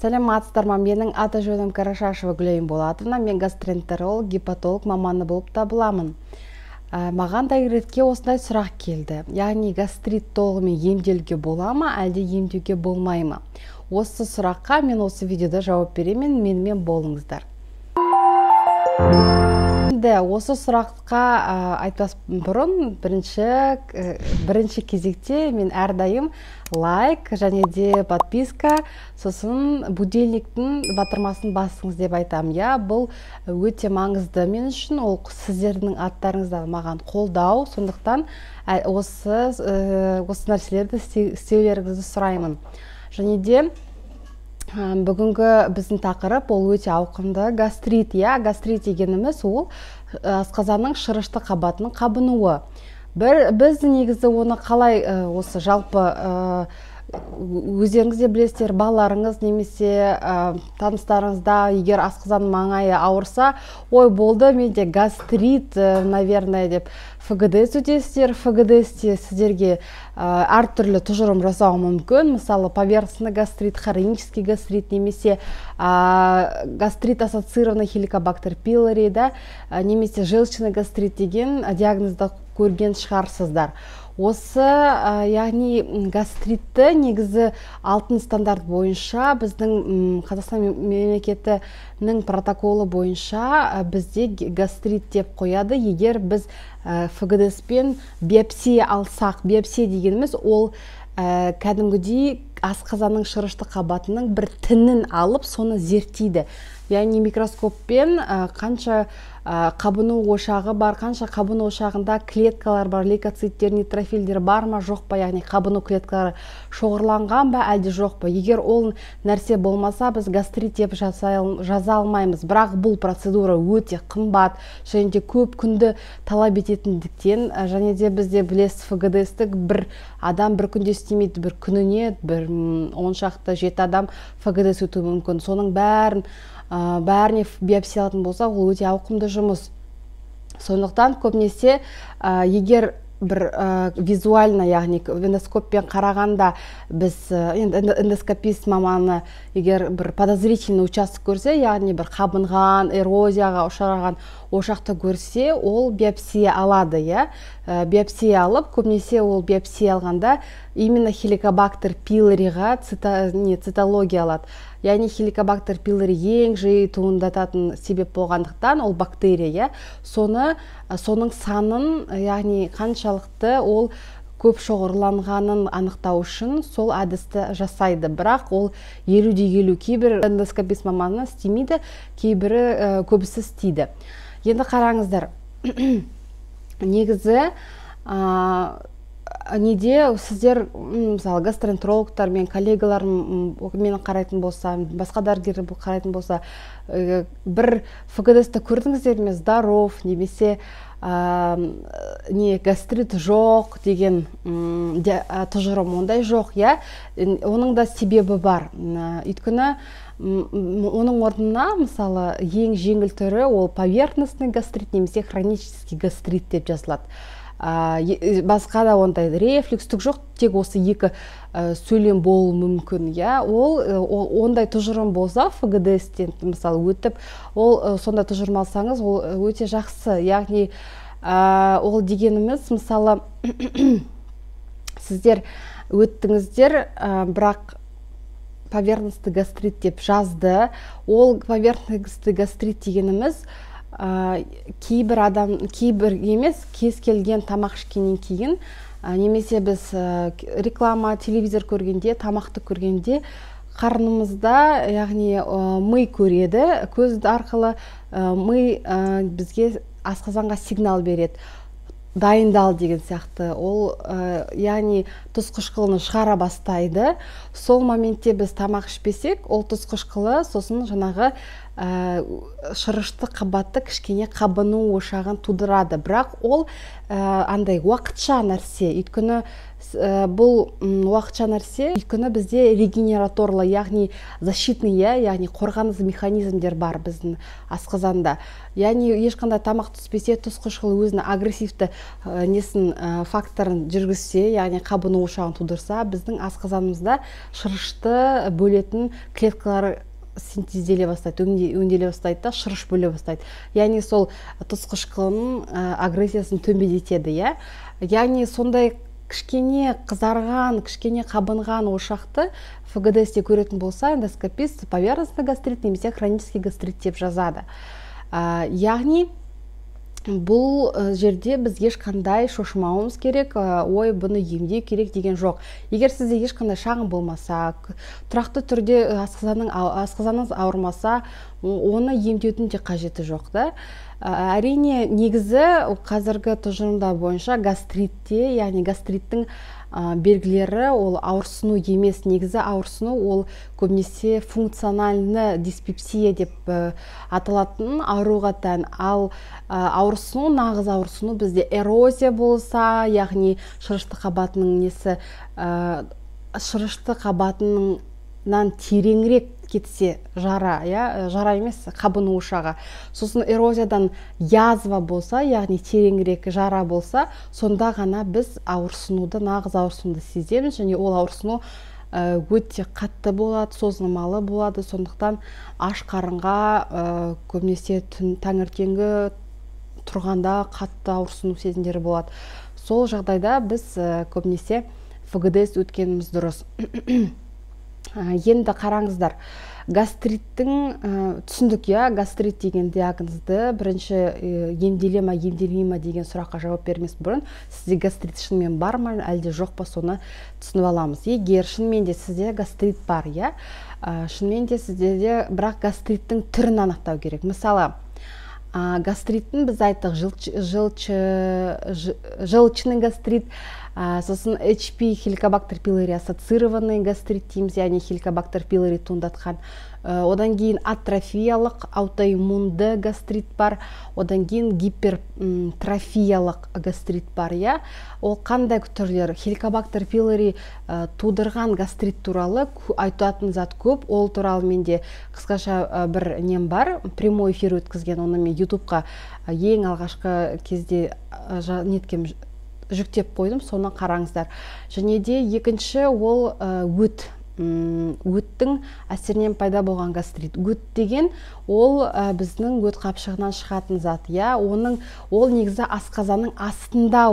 Саламатсыздар ма? Менің аты жөнім Карашашева Гүлайым Болатовна. Мен гастроэнтеролог, гепатолог маманы болып табыламын. Маған директке осындай сұрақ келді. Яғни гастрит толығымен емделуге бола ма, әлде емдеуге болмай ма? Осы сұраққа мен осы видеода жауап беремін. Менімен болыңыздар. Енді осы сұраққа айтпас бұрын бірінші кезекте мен әрдайым лайк және де подписка, сосын будильниктің батырмасын басыңыз деп айтамын. Иә, бұл өте маңызды мен үшін, ол сіздердің аттарыңыздан маған қолдау, сондықтан осы нәрселерді істеулеріңізді сұраймын. Және де бүгінгі біздің тақырып ол өте ауқымды гастрит. Иә, гастрит дегеніміз ол асқазанның шырышты қабатының қабынуы. Біз негізі оны қалай осы жалпы өздеріңіз де білесіздер, балаларыңыз немесе таныстарыңызда егер асқазан маңайы ауырса, ой, болды, менде гастрит, наверное, деп ФГДС өтесіздер. ФГДС-те сіздерге әртүрлі тұжырым жасауы мүмкін. Мысалы, поверхностный гастрит, хронический гастрит немесе гастрит, ассоциированный хеликобактер пилори, да, немесе желчный гастрит деген диагнозды көрген шығарсыздар. Осы, яғни гастритті негізі алтын стандарт бойынша, біздің Қазақстан мемлекетінің протоколы бойынша бізде гастрит деп қояды, егер біз ФГДС-пен биопсия алсақ. Биопсия дегеніміз ол кәдімгідей асқазанның шырышты қабатының бір тінін алып, соны зерттейді. Яғни микроскоппен қанша қабыну ошағы бар, қанша қабыну ошағында клеткалар бар, лейкоциттер, нейтрофилдер бар ма, жоқ па, яғни қабыну клеткалары шоғырланған ба, әлде жоқ па. Егер ол нәрсе болмаса, біз гастрит деп жаза алмаймыз. Бірақ бұл процедура өте қымбат және де көп күнді талап ететіндіктен, және де бізде, білесіз, ФГДС-ті бір адам бір күнде істемейді, бір күніне бір 10 шақты, жеті адам ФГДС өтуі мүмкін. Соның бәріне биопсия алатын болса, ол өте ауқымды жұмыс. Сондықтан көбінесе егер бір визуально, яғни эндоскоппен қарағанда, біз енді эндоскопист маманы егер бір подозрительный участок көрсе, яғни бір қабынған, эрозияға ұшыраған ошақты көрсе, ол биопсия алады, иә. Биопсия алып, көбінесе ол биопсия алғанда именно хеликобактер пилориға не, цитология алады. Яғни хеликобактер пилори ең жиі туындататын себеп болғандықтан, ол бактерия, иә, соның санын, яғни қаншалықты ол көп шоғырланғанын анықтау үшін сол әдісті жасайды. Бірақ ол 50 де 50: кейбір эндоскопист маманы істемейді, кейбірі, көбісі істейді. Енді қараңыздар, негізі неде сіздер, мысалы, гастроэнтерологтар, мен коллегаларым мені қарайтын болса, басқа дәрігер қарайтын болса, бір ФГДС-ті көрдіңіздер ме, здоров немесе не, гастрит жоқ деген тұжырым ондай жоқ, иә. Оның да себебі бар. Өйткені оның орнына, мысалы, ең жеңіл түрі ол поверхностный гастрит немесе хронический гастрит деп жазылады. Басқа да ондай рефлюкс түк жоқ, тек осы екі сөйлем болуы мүмкін, иә. Ол ондай тұжырым болса, ФГДС-тен мысалы өтіп, ол сондай тұжырым алсаңыз, ол өте жақсы. Яғни ол дегеніміз, мысалы, сіздер өттіңіздер, бірақ поверхностный гастрит деп жазды. Ол поверхностный гастрит дегеніміз кейбір адам, кейбір емес, кез келген тамақ ішкеннен кейін немесе біз реклама, телевизор көргенде, тамақты көргенде қарнымызда, яғни ми көреді көз арқылы, ми бізге, асқазанға сигнал береді, дайындал деген сияқты. Ол яғни тұз қышқылын шығара бастайды. Сол моментте біз тамақ ішпесек, ол тұз қышқылы сосын жаңағы шырышты қабатты кішкене қабыну ошағын тудырады. Бірақ ол андай уақытша нәрсе, өйткені бұл уақытша нәрсе, өйткені бізде регенераторлы, яғни защитный, яғни қорғаныс механизмдер бар біздің асқазанда. Яғни ешқандай тамақ түспесе, тұз қышқылы өзінің агрессивті несін, факторын жүргізсе, яғни қабыну ошағын тудырса, біздің асқазанымызда шырышты бөлетін клеткалар синтезделе бастайды, өңделе бастайды да, шырыш бөле бастайды. Яғни сол тұз қышқылының агрессиясын төмендетеді, иә. Яғни сондай кішкене қызарған, кішкене қабынған ошақты ФГДС-те көретін болса, эндоскопист поверхностный гастрит немесе хронический гастрит деп жазады. Яғни бұл жерде біз ешқандай шошымауымыз керек, ой, бұны емдеу керек деген жоқ. Егер сізде ешқандай шағым болмаса, тұрақты түрде асқазаныңыз ауырмаса, оны емдеудің де қажеті жоқ да. Әрине, негізі қазіргі тұжырымдар бойынша гастритте, яғни гастриттің белгілері ол ауырсыну емес. Негізі ауырсыну ол көбінесе функциональны диспепсия деп аталатын ауруға тән. Ал ауырсыну, нағыз ауырсыну бізде эрозия болса, яғни шырышты қабатының несі, шырышты қабатынан тереңірек кетсе жара, иә, жара емес, қабыну ошағы. Сосын эрозиядан язва болса, яғни тереңірек жара болса, сонда ғана біз ауырсынуды, нағыз ауырсынуды сеземіз, және ол ауырсыну өте қатты болады, созылмалы болады. Сондықтан аш қарынға, көбінесе таңертеңгі тұрғанда қатты ауырсыну сезімдері болады. Сол жағдайда біз көбінесе ФГДС өткеніміз дұрыс. Енді қараңыздар, гастриттің түсіндік, иә, гастрит деген диагнозды бірінші емделе ма, емделмей ма деген сұраққа жауап бермес бұрын сізде гастрит шынымен бар ма, әлде жоқ па, соны түсініп аламыз. Егер шынымен де сізде гастрит бар, иә, шынымен де сізде де, бірақ гастриттің түрін анықтау керек. Мысалы, гастриттің біз айттық, желчный гастрит, сосын HP, хеликобактер пилори ассоциированный гастрит дейміз, яғни хеликобактер пилори туындатқан. Одан кейін атрофиялық аутоиммунды гастрит бар, одан кейін гипертрофиялық гастрит бар, иә. Ол қандай түрлері? Хеликобактер пилори тудырған гастрит туралы айтатын зат көп. Ол туралы менде қысқаша бір нем бар, прямой эфир өткізген, оны мен ютубқа ең алғашқы кезде неткем, жүктеп қойдым, соны қараңыздар. Және де екінші ол өт, өттің әсерінен пайда болған гастрит. Өт деген ол біздің өт қапшығынан шығатын зат, иә. Оның ол негізі асқазанның астында,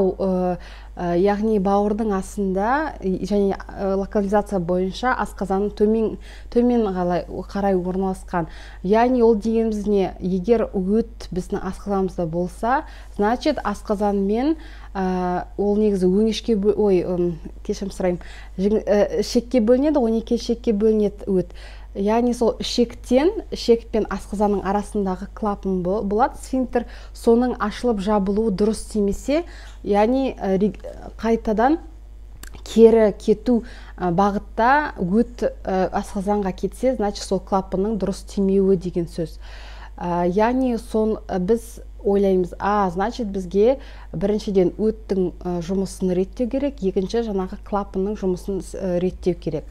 яғни бауырдың астында, және локализация бойынша асқазанның төмен қарай орналасқан. Яғни ол дегеніміз не? Егер өт біздің асқазанымызда болса, значит асқазанмен ол негізі өңешке, ой, кешірім сұраймын, ішекке бөлінеді, 12 ішекке бөлінеді өт. Яғни сол ішектен, ішек пен асқазанның арасындағы клапан болады, сфинктер, соның ашылып жабылуы дұрыс істемесе, яғни қайтадан кері кету бағытта өт асқазанға кетсе, значит сол клапанның дұрыс істемеуі деген сөз. Яғни сон біз ойлаймыз, значит бізге біріншіден өттің жұмысын реттеу керек, екінші жаңағы клапанның жұмысын реттеу керек.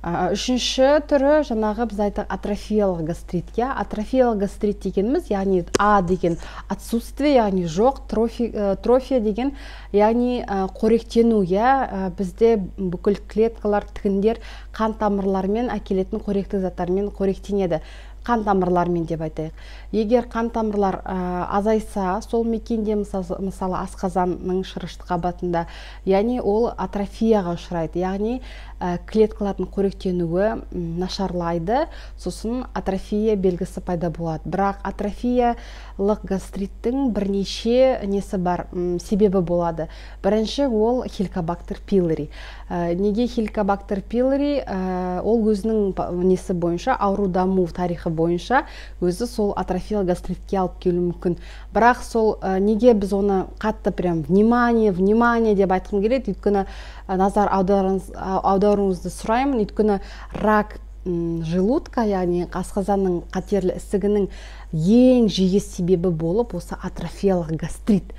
Үшінші түрі жаңағы біз айттық атрофиялық гастрит. Иә, атрофиялық гастрит дегеніміз, яғни А деген отсутствие, яғни жоқ, трофия деген, яғни қоректену, иә, бізде бүкіл клеткалар, тігіндер қан тамырларымен әкелетін қоректік заттармен қоректенеді. Қан тамырлармен деп айтайық. Егер қан тамырлар азайса, сол мекенде, мысалы асқазанның шырышты қабатында, яғни ол атрофияға ұшырайды, яғни клеткалардың қоректенуі нашарлайды, сосын атрофия белгісі пайда болады. Бірақ атрофиялық гастриттің бірнеше несі бар, себебі болады. Бірінші ол хеликобактер пилори. Неге хеликобактер пилори? Ол өзінің несі бойынша, ауру даму тарихы бойынша өзі сол атрофиялық гастритке алып келуі мүмкін. Бірақ сол неге біз оны қатты прям внимание, внимание деп айтқым келеді, өйткені назар аударуыңызды сұраймын, өйткені рак желудка, яғни асқазанның қатерлі ісігінің ең жиі себебі болып осы атрофиялық гастрит.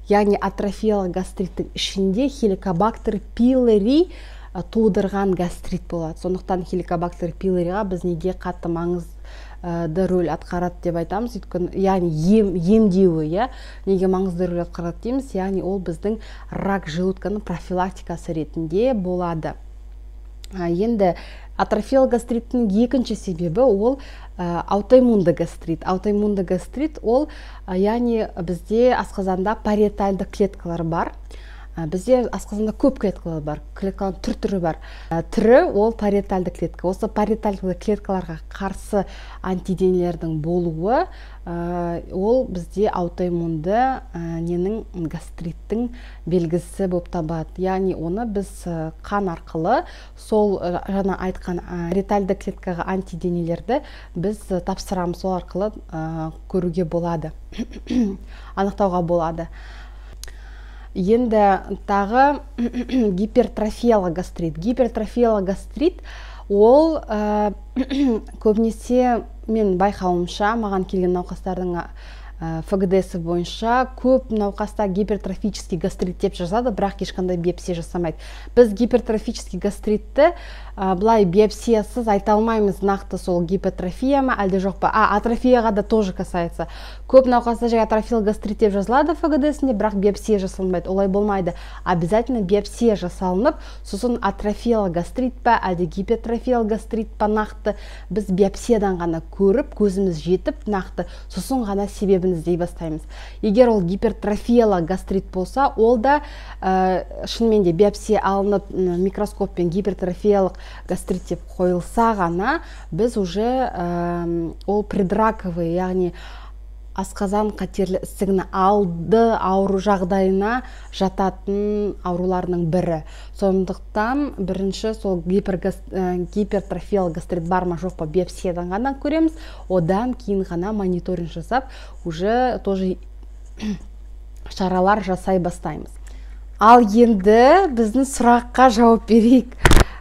Яғни атрофиялық гастриттің ішінде хеликобактер пилори тудырған гастрит болады. Сондықтан хеликобактер пилориға біз неге қатты маңызды рөл атқарады деп айтамыз? Өйткені, яғни емдеуі, иә, неге маңызды рөл атқарады дейміз? Яғни ол біздің рак желудканың профилактикасы ретінде болады. Енді атрофиялық гастриттің екінші себебі ол аутоиммунды гастрит. Аутоиммунды гастрит ол, яғни бізде асқазанда париетальды клеткалар бар. Бізде асқазанда көп клеткалар бар, клеткалардың түр түрі бар. Түрі ол париетальды клетка. Осы париетальды клеткаларға қарсы антиденелердің болуы ол бізде аутоиммунды ненің, гастриттің белгісі болып табылады. Яғни оны біз қан арқылы сол жаңа айтқан париетальды клеткаға антиденелерді біз тапсырамыз, сол арқылы көруге болады, анықтауға болады. Енді тағы гипертрофиялық гастрит. Гипертрофиялық гастрит ол көбінесе мен байқауымша, маған келген науқастардың ФГДС бойынша көп науқаста гипертрофический гастрит деп жазады, бірақ ешқандай биопсия жасамайды. Біз гипертрофический гастритті былай биопсиясыз айта алмаймыз нақты, сол гипертрофия ма, әлде жоқ па. Атрофияға да тоже касается. Көп науқаста жай атрофиялық гастрит деп жазылады ФГДСінде, бірақ биопсия жасалынбайды. Олай болмайды. Обязательно биопсия жасалынып, сосын атрофиялық гастрит па, әлде гипертрофиялық гастрит па, нақты біз биопсиядан ғана көріп, көзіміз жетіп нақты, сосын ғана себебін іздей бастаймыз. Егер ол гипертрофиялық гастрит болса, ол да шынымен де биопсия алынып, микроскоппен гипертрофиялық гастрит деп қойылса ғана, біз уже ол предраковый, яғни асқазан қатерлі ісігінің алды ауру жағдайына жататын ауруларының бірі. Сондықтан бірінші сол гипертрофиялық гастрит бар ма, жоқ па, биопсиядан ғана көреміз, одан кейін ғана мониторинг жасап, уже тоже шаралар жасай бастаймыз. Ал енді біздің сұраққа жауап берейік.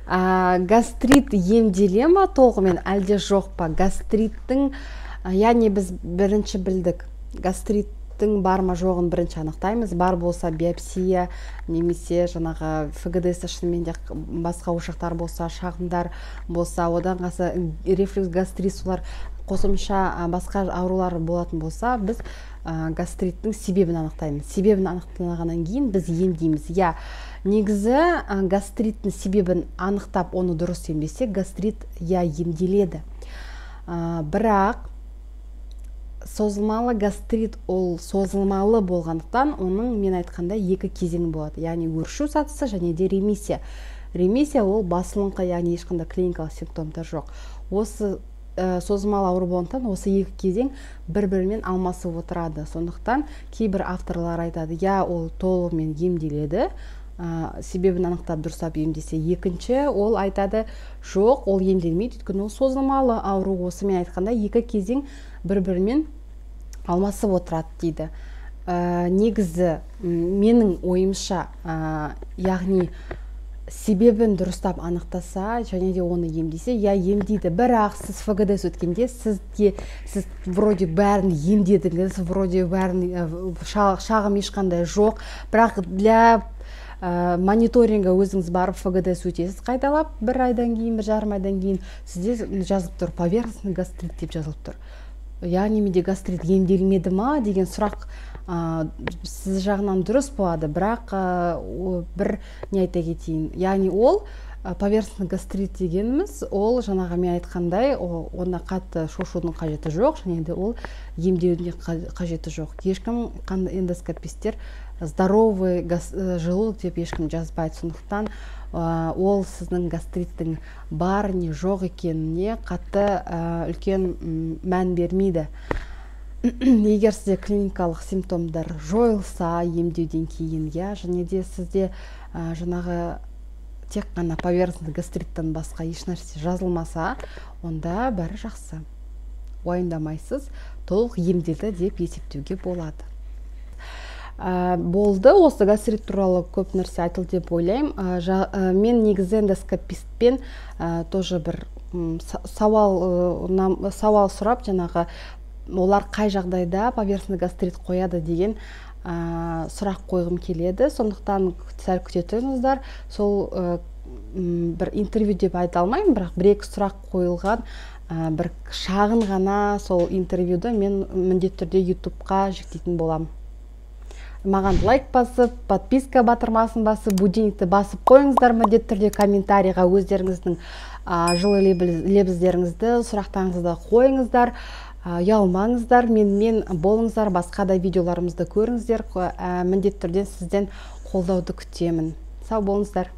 Гастрит емделе ма толығымен, әлде жоқ па? Гастриттің, яғни біз бірінші білдік, гастриттің бар ма жоғын бірінші анықтаймыз. Бар болса, биопсия немесе жаңағы ФГДС шынымен де басқа ошақтар болса, шағымдар болса, одан қалса рефлюкс гастрит, солар қосымша басқа аурулар болатын болса, біз гастриттің себебін анықтаймыз. Себебін анықтағаннан кейін біз емдейміз. Иә, негізі гастриттің себебін анықтап, оны дұрыс емдесек, гастрит, иә, емделеді. Бірақ созылмалы гастрит ол созылмалы болғандықтан, оның мен айтқандай екі кезеңі болады, яғни өршу сатысы және де ремиссия. Ремиссия ол басылыңқы, яғни ешқандай клиникалық симптомдар жоқ. Осы созылмалы ауру болғандықтан, осы екі кезең бір бірімен алмасып отырады. Сондықтан кейбір авторлар айтады, иә, ол толығымен емделеді, себебін анықтап, дұрыстап емдесе. Екінші ол айтады, жоқ, ол емделмейді, өйткені ол созылмалы ауру, осы мен айтқандай екі кезең бір бірімен алмасып отырады дейді. Негізі менің ойымша, яғни себебін дұрыстап анықтаса және де оны емдесе, иә, емдейді. Бірақ сіз ФГДС өткенде сіз вроде бәрін емдедіңіз, вроде бәрін, шағым ешқандай жоқ, бірақ для мониторинга өзіңіз барып ФГДС өтесіз қайталап бір айдан кейін, 1,5 айдан кейін, сізде жазылып тұр, поверхностный гастрит деп жазылып тұр. Яғни менде гастрит емделмеді ма деген сұрақ сіз жағынан дұрыс болады. Бірақ бір не айта кетейін, яғни ол поверхностный гастрит дегеніміз ол жаңағы мен айтқандай, оны қатты шошудың қажеті жоқ және де ол емдеудің де қажеті жоқ. Ешкім қандай эндоскописттер здоровый желудок деп ешкім жазбайды. Сондықтан ол сіздің гастриттің бар не жоқ екеніне қатты үлкен мән бермейді. Егер сізде клиникалық симптомдар жойылса емдеуден кейін, иә, және де сізде жаңағы тек қана поверхностный гастриттен басқа ешнәрсе жазылмаса, онда бәрі жақсы, уайымдамайсыз, толық емделді деп есептеуге болады. Болды, осы гастрит туралы көп нәрсе айтылды деп ойлаймын. Мен негізі эндоскопистпен тоже бір сауал сұрап, жаңағы олар қай жағдайда поверхностный гастрит қояды деген сұрақ қойғым келеді. Сондықтан сәл күте тұрыңыздар. Сол бір интервью деп айта алмаймын, бірақ бір-екі сұрақ қойылған бір шағын ғана сол интервьюді мен міндетті түрде Ютубқа жүктейтін боламын. Маған лайк басып, подписка батырмасын басып, будильникті басып қойыңыздар. Міндетті түрде комментарийға өздеріңіздің жылы лебіздеріңізді, сұрақтарыңызды қойыңыздар. Ұялмаңыздар, менімен болыңыздар, басқа да видеоларымызды көріңіздер. Міндетті түрде сізден қолдауды күтемін. Сау болыңыздар.